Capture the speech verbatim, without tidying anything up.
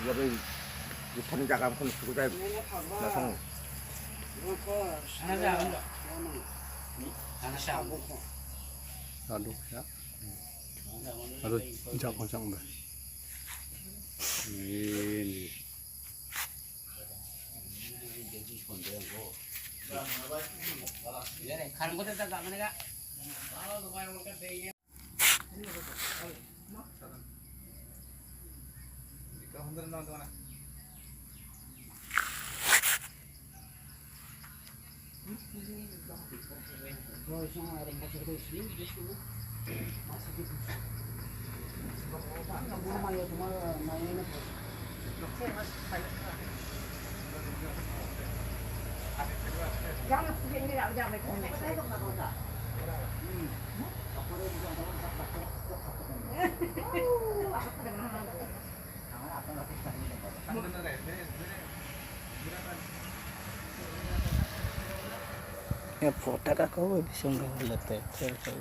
Yabai, bwthani jaga khe suku jai, nasong. Ado kha. Ado jako chang da. Ini. Ya, photo ka ko bising ko le te te ko.